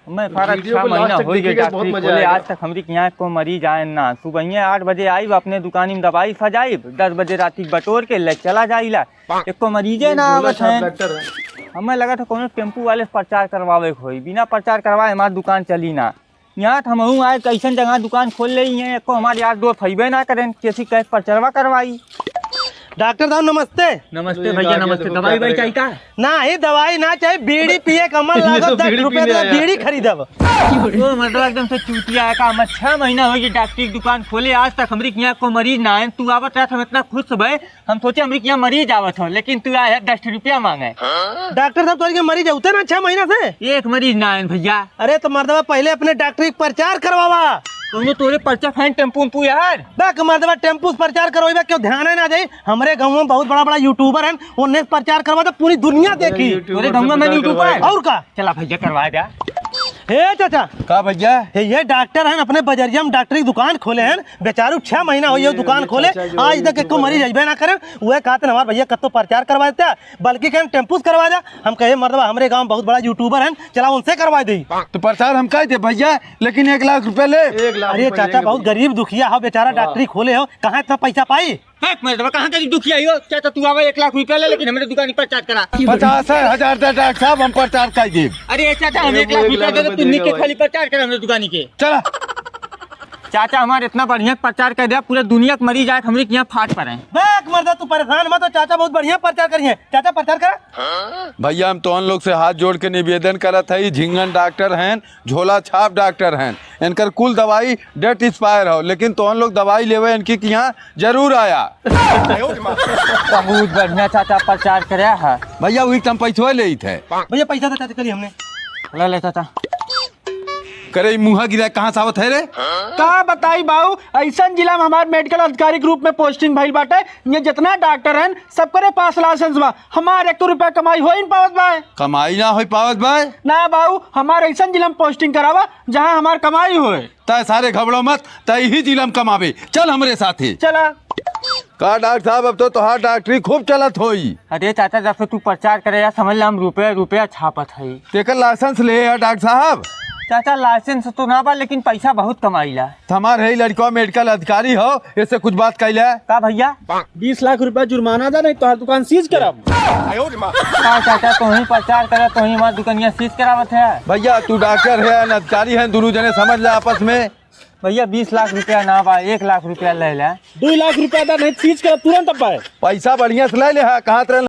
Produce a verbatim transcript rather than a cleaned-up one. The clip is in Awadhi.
मैं सारा छह महीना हो गया डॉक्टरी खोले, आज तक हमरी के यहाँ एको मरीज आए ना। सुबह आठ बजे आइब, अपने दुकानी में दवाई सजाइब, दस बजे राती बटोर के ले चला जाइला, एको मरीजे ना आवत है। हमें लगा था कोनो टेम्पू वाले से प्रचार करवावे के होई, बिना प्रचार करवाए हमार दुकान चली ना। यहाँ तो हमहू आए, कैसन जगह दुकान खोल ले हैं, एको हमारे यार दोस्त हइबे ना करें, कैसी कैसे प्रचारवा करवाई। डॉक्टर साहब नमस्ते। नमस्ते भैया, नमस्ते। दवाई ववाई चाहिए का? ना ही दवाई ना चाहिए, बीड़ी पिए का मन लागत, दस रुपया दे, बीड़ी खरीदब। ओ मतलब एकदम से चूतिया है का? हम छह महीना हो गई डॉक्टरी की दुकान खोले, आज तक हमरी के यहाँ को मरीज ना आए। तू आवत रहत हम इतना खुश भए, हम सोचे हमरी के यहाँ मरीज आवत हो, लेकिन तू आए है दस रुपया मांगे। डॉक्टर साहब तोहरी के मरीज होते ना छह महीना से? एक मरीज ना आए भैया। अरे तो मर्दवा पहले अपने डॉक्टरी के प्रचार करवावा। कौनो तोरे पर्चा फैन टेम्पू उम्पू यार? बक मर्दवा टेम्पू से प्रचार करवाइबा, क्यों ध्यान है ना जाई। हमरे गाँव में बहुत बड़ा बड़ा यूट्यूबर हैं, उन्हें प्रचार करवा दे, पूरी दुनिया देखी। तोरे गाँव में यूट्यूबर? और का? चला भैया करवा दे। हे चाचा। का भैया? हे ये डॉक्टर हैं, अपने बजरिया में डॉक्टरी की दुकान खोले हैं, बेचारू छह महीना हो ये दुकान खोले, आज तक एको मरीज अइबे ना करे। वह कहते हैं हमारे भैया कत्तो प्रचार करवा देते, बल्कि कहें टेम्पू से करवा दे। हम कहे मर्दवा हमरे गाँव में बहुत बड़ा यूट्यूबर हैं, चला उनसे करवा दे। तो प्रचार हम कह दे भैया, लेकिन एक लाख रुपया ले। अरे चाचा बहुत गरीब दुखिया है बेचारा, डॉक्टरी खोले हो, कहाँ इतना पैसा पाई? हट मर्दवा, कहाँ गरीब दुखिया हो चाचा? तू आवा एक लाख रुपया ले, लेकिन हमरे दुकान पर प्रचार करा। पचास हजार दे डॉक्टर साहब, हम प्रचार कर देब। अरे चाचा हम एक लाख रुपया दे दे, तू निके खाली प्रचार करा हमरे दुकानी के। चला। चाचा हमार इतना बढ़िया प्रचार कर दिया, पूरे दुनिया के मरीज आए हमरे के यहाँ फाट पड़े। बक मर्दा तू परेशान मत हो, चाचा बहुत बढ़िया प्रचार करिए। चाचा प्रचार करा। भैया हम तोहन लोग से हाथ जोड़ के निवेदन करत है, झिंगन डॉक्टर हैं, झोला छाप डॉक्टर हैं, इनकर कुल दवाई डेट एक्सपायर हो, लेकिन तोहन लोग दवाई लेवे इनकी के यहाँ जरूर आया। बहुत बढ़िया चाचा प्रचार करे है। भैया वही तम पैसवा लेत है। भैया पैसा तो चाचा करी हमने। ले ले चाचा। करे ई मुँहा गिरा कहाँ से आवत है रे? का बताई बाऊ, ऐसन जिला में हमार मेडिकल अधिकारी के रूप में पोस्टिंग भइल बाटे। ये जितना डॉक्टर हैं सबकरे पास लाइसेंस बा, हमार एक रुपया कमाई हो ही न पावत बा। कमाई ना हो पावत बा? ना बाऊ, हमार ऐसन जिला में पोस्टिंग करावा जहाँ हमार कमाई होए। तय सारे घबड़ो मत, तय ही जिला में कमावे। चल हमरे साथे। चला। का डॉक्टर साहब, अब तो तोहार डॉक्टरी खूब चलत होई। अरे चाचा, जब से तू प्रचार करे यार, समझ ले हम रुपया रुपया छापत हई। तेकर लाइसेंस ले यार डॉक्टर साहब। चाचा लाइसेंस तो ना बा, लेकिन पैसा बहुत कमाईला। त हमार है लड़का मेडिकल अधिकारी हो, इससे कुछ बात कैले। का भैया? बीस लाख रुपया जुर्माना दे, नहीं तोहार दुकान सीज करब। का चाचा, तोही प्रचार करे, तोही हमार दुकनिया सीज करावत है। भैया तू डॉक्टर है न अधिकारी है, दोनों जने समझ ले आपस में। भैया बीस लाख रुपया ना बा, एक लाख रुपया ले ले। दो लाख रुपया दा, नहीं सीज करब तुरंत अब। पैसा बढ़िया से ले ले, हाँ, कहाँ तरह